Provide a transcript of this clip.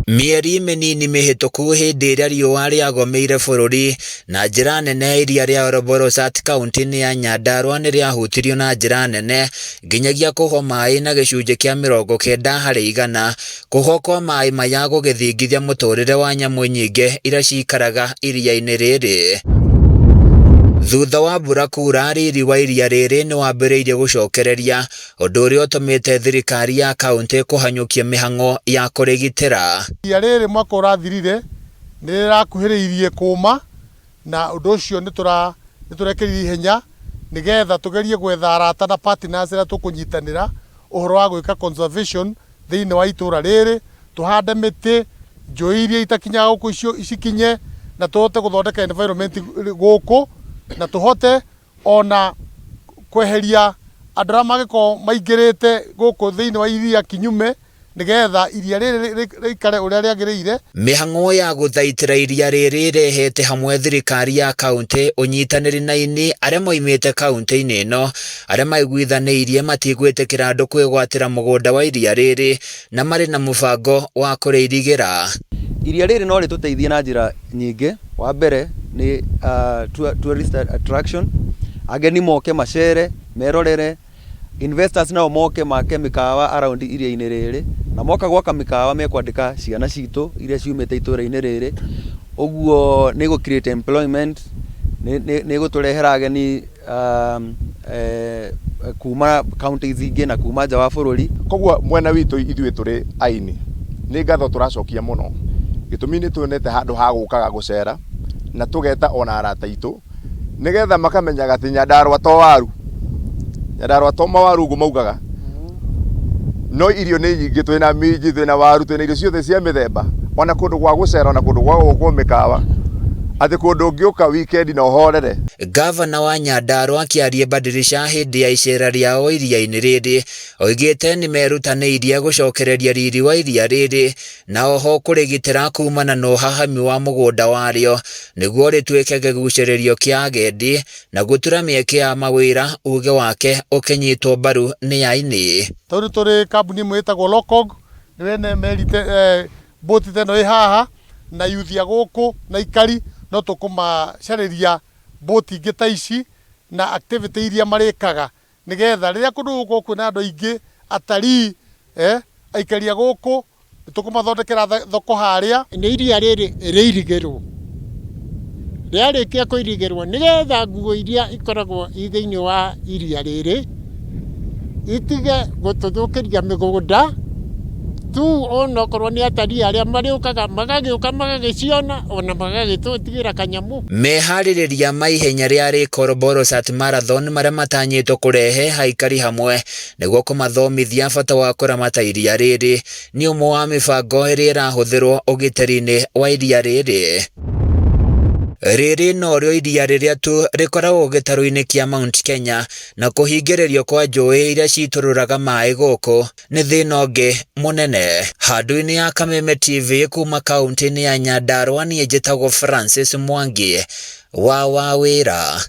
Mĩeri mĩnini mĩhĩtũku hĩndĩ ĩrĩa riũa rĩagomeire bũrũri na njĩra nene iria rĩa Oroborosat kaunti-inĩ ya Nyandarua nĩ rĩahutirio na njĩra nene nginyagia kũhwo maĩ na gĩcunjĩ kĩa 90%. Kũhwo kwa maĩ maya gũgĩthingithia mũtũrĩre wa nyamũ nyingĩ iria cikaraga iria-inĩ rĩrĩ. Thutha wa mbura kura, riri wa iria rĩrĩ nĩ wambĩrĩirie gũcokereria, ũndũ ũrĩa ũtũmĩte thirikari ya kaunti kũhanyũkia mĩhang'o ya kũrĩgitĩra. Iria rĩrĩ mwaka ũrathirire nĩ rĩrakuhĩrĩirie kũma na ũndũ ũcio nĩ tũrekĩrire ihenya nĩgetha tũgerie gwetha arata na partners arĩa tũkũnyitanĩra ũhoro wa gwĩka conservation thĩinĩ wa itũra rĩrĩ, tũhande mĩtĩ, njũĩ iria itakinyaga gũkũ icio cikinye na tũhote gũthondeka environment gũkũ na tũhote ona kweheria andũ arĩa mangĩkorwo maingĩrĩte gũkũ thĩinĩ wa iria kinyume nĩgetha iria rĩrĩ rĩikare ũrĩa rĩagĩrĩire. Mĩhang'o ya gũthaitĩra iria rĩrĩ ĩrehete hamwe thirikari ya kaunti, ũnyitanĩri na aini arĩa moimĩte kaunti-inĩ ĩno, arĩa maiguithanĩirie matigwĩtĩkĩra andũ kwĩgwatĩra mũgũnda wa iria rĩrĩ na marĩ na mũbango wa kũrĩirigĩra. Iria rĩrĩ no rĩtũteithie na njĩra nyingĩ, wa mbere nĩ tourist attraction, ageni moke macere, merorere, investors nao moke make mĩkawa around iria-inĩ rĩrĩ, na moka gwaka mĩkawa mekwandĩka ciana citũ iria ciumĩte itũra-inĩ rĩrĩ, ũguo nĩ ĩgũ create employment, nĩ ĩgũtũrehera ageni kuma counties ingĩ na kuma nja wa bũrũri. Koguo mwena witũ ithuĩ tũrĩ aini nĩ ngatho tũracokia mũno, gĩtũmi nĩ tuonete handũ ha gũkaga gũcera na tũgeta ona arata aitũ nĩgetha makamenyaga atĩ Nyandarua to waru, Nyandarua to mawaru ũguo maugaga, no irio nĩ nyingĩ, twĩna minji, twĩna waru, twĩna irio ciothe cia mĩthemba, ona kũndũ gwa gũcera, ona kũndũ gwa gwakwo mĩkawa, atĩ kũndũ ũngĩũka weekend na ũhorere. Ngavana wa Nyandarua akĩaria Badirisha hĩndĩ ya icera rĩao iria-inĩ rĩrĩ, oigĩte nĩ merutanĩirie gũcokereria riri wa iria rĩrĩ na oho kũrĩgitĩra kumana na ũhahami wa mũgũnda warĩo nĩguo rĩtuĩke kĩgucĩrĩrio kĩa agendi na gũtura mĩeke ya mawĩra, uge wake ũkĩnyitwo mbaru nĩ aini. Tondũ tũrĩ kambuni ĩmwe ĩtagwo Locog, nĩo ene meri boti ta ĩno ĩ haha, na yuthi a gũkũ na aikari no tũkũmacarĩria boti ingĩ ta ici na activity iria marĩkaga nĩgetha rĩrĩa kũndũ gũgũkorwo kwĩna andũ aingĩ, atarii, aikari a gũkũ nĩ tũkũmathondekera thoko harĩa. Nĩ iria rĩrĩ rĩirigĩrwo, rĩarĩkia kũirigĩrwo nĩgetha nguo iria ikoragwo i thĩinĩ wa iria rĩrĩ itige gũtũthũkĩria mĩgũnda tu onokorwo nĩ atarii arĩa marĩũkaga magagĩũka magagĩciona ona magagĩtũtigĩra kanyamũ. Meharĩrĩria ma ihenya rĩa Lake Borosat Marathon marĩa matanyĩtwo kũrehe aikari hamwe nĩguo kũmathomithia bata wa kũramata iria rĩrĩ nĩ ũmwe wa mĩbango ĩrĩa ĩrahũthĩrwo ũgitĩri-inĩ wa iria rĩrĩ. Rĩrĩ norĩo iria rĩrĩa tu rĩkoragwo gĩtarũ-inĩ kĩa Mount Kenya na kũhingĩrĩrio kwa njũĩ iria citũrũraga maĩ gũkũ nĩ thĩna ũngĩ mũnene. Handũ-inĩ ya Kameme TV kuma kaunti-inĩ ya Nyandarua niĩ njĩtagwo Francis Mwangi wa Wawĩra.